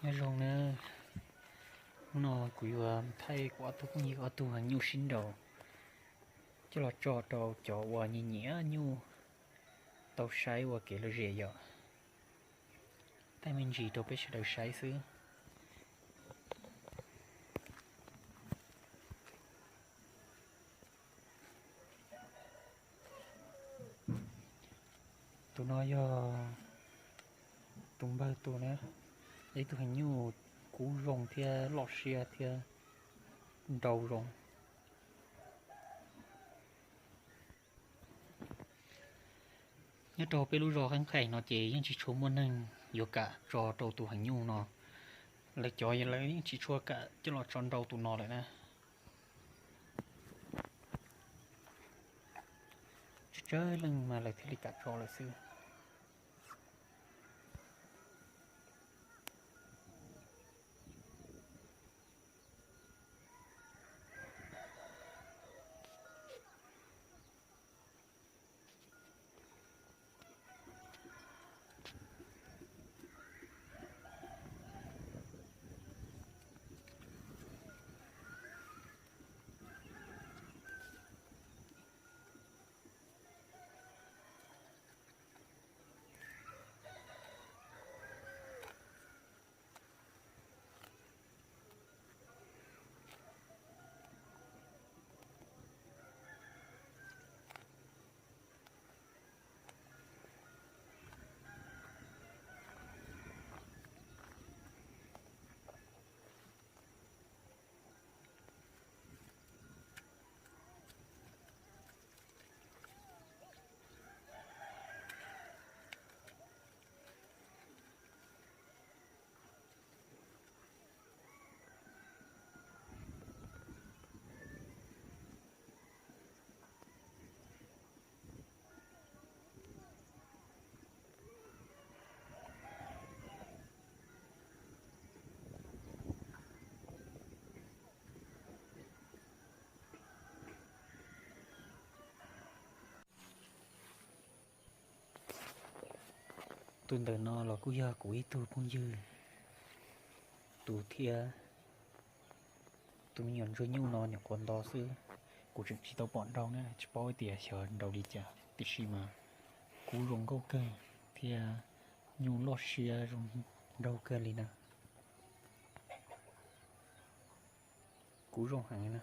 Nyob zoo nawb, hnub no kuv yuav thaij kuv ob tug phooj ywg ob tug heev nyuj sib nraus coj los tso rau cov uas nyiam nyiam nyuj tau saib ua kev lom zem yom. Thaij me ntsis rau peb sawv daws saib xwb. Tus no yog tus npawg tus na, ib tug heev nyuj kub zoo thiab loj siab thiab nrau zoo. Nyob rau peb lub zos Qeeb Qhais no ces yeej tsis tshua muaj neeg yuav kam tso rau tus heev nyuj no. Lawv cov lawv yeej tsis tshua kam coj los tso nrau tus no lawm na. Tsawg tsawg leej mas lawv thiaj li kam tso lawm xwb. Tus ntawm no los kuj yog kuv ib tug phooj ywg, tus thiab tus me nyuam ntsuag nyuj no nyuam qhuav nto xwb. Kuv tseem tsis tau pom nrau na, tsis paub tias xyov nrau li cas, tiam sis mas kub zoo nkauj kawg thiab nyuj loj siab zoo nraug kawg li na. Kub zoo heev na.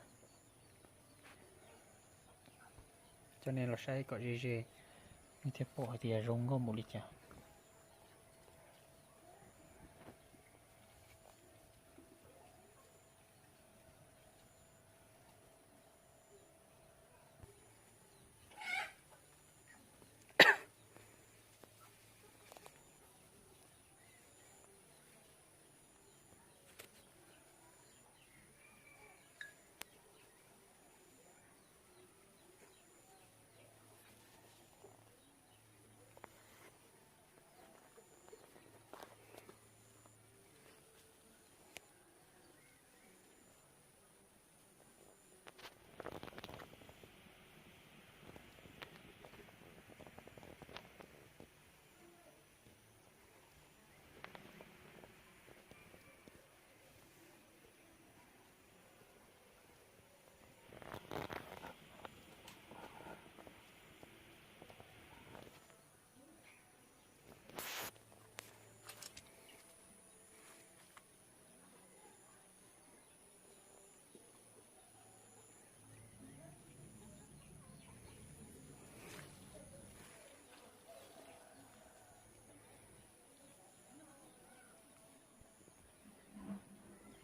Coj nej los saib kom ze ze, nej thiaj pom hais tias zoo nkauj npaum li cas.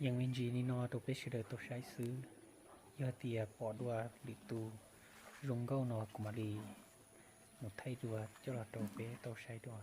Yeej me ntsis li no rau peb sawv daws tau saib xwb. Yog tias pom dua lwm tus zoo nkauj no kuv mam li mus thaij dua coj los rau peb tau saib dua.